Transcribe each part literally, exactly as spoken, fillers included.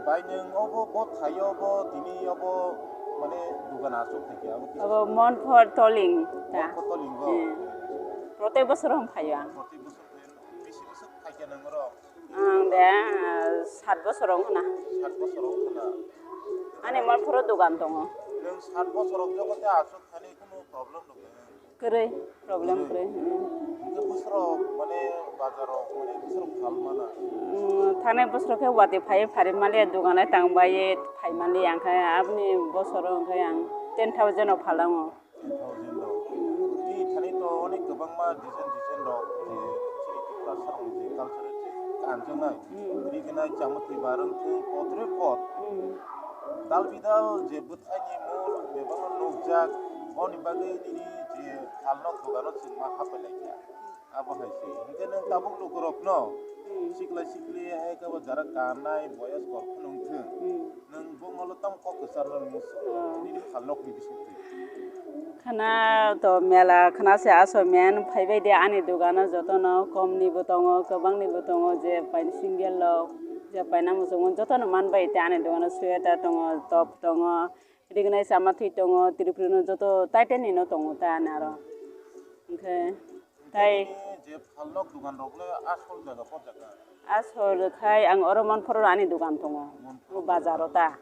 Bai nwng obo bo thaio bo tini obo mane dugan aswk thai khe abo kisa Abo Monpor Toling ta. Monpor Toling bo? Hmm. Protek bosor hwn phaio ang. Protek bosor khe bisi bosor thai khe nwng oro? Ang de, ah, sat bosor wng khna. Sat bosor wng khna. Ani Monporo dugan tongo. Nwng sat bosor wng jogo tei aswk thani kunu problem rok kwrwi? Kwrwi, problem kwrwi. Kwrwi, hmm. Hwnkhe bosrok mane bazaro mane bosrok phal mana? Hmm, thanai bosrok khe watwi phaiwi phari maliya, duganai tang baiwi phai maliya, hwnkhe aboni bosoro hwnkhe ang ten thousand o phalango. Ten thousand rok. Tei thani to onek kwbangma design design rok je chini Tiprasa rokni je culture je kanjaknai. Hmm. Rignai chamotwi barwng thung kotre kot. Hmm. Dal bidal je bwthaini mol bebakno nukjak, oni bagwi nini je phalnok dogano chwng ma hapai laikha. Abo hai se. Hwnkhe nwng tabuk lukurokno Hmm. sikla sikli hai khe bo jara kannai boyos kok phano wngthung. Hmm. Nwng bongolo tamo kok kwcharno muchung. Hmm. Nini phalnokni bisingtwi. Khana to mela khana se aso men phaibai de ani dogano jotono komni bo tongo, kwbangni bo tongo, je paini single rok, je paina muchungo jotono manbai te ani dogano sweater tongo, top tongo, rignai chama thwi tongo, tripuri no joto title ni no tongo ta ani aro. Hwnkhe tai Nini je phalnok dugan rok le asol jaga po jaga? Asol khai ang oro Monporo ani dugan tongo. Monporo. O bazar o ta.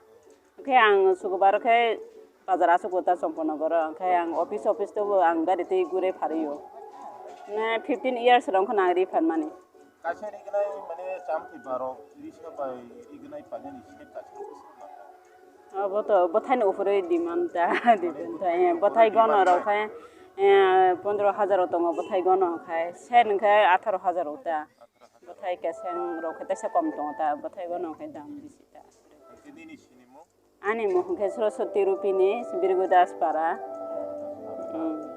Hwnkhe ang sukubar khe bazar asuk o ta Chompon Nogor o. Hwnkhe ang office office to bo ang gari twi gure phario. Ne fifteen years rok khna ang ri phan mani. Kaisa rignai mane chamthwi barok risa bai rignai painani set kaisa rok bwswk mano. Obo to bwthaini uphurwi demand ta, demand ta, eh, bwthai gono rok khai, eh, pondro hajar o tongo bwthai gono khai, set hwnkhe atharo hajar o ta. Bwthai keseng rok khai teisa kom tongo ta, bwthai gono khai dam bisi ta. Hwnkhe nini sinimung? Ani mung hwnkhe Saraswati Rupini, Birgudas Para. Hmm.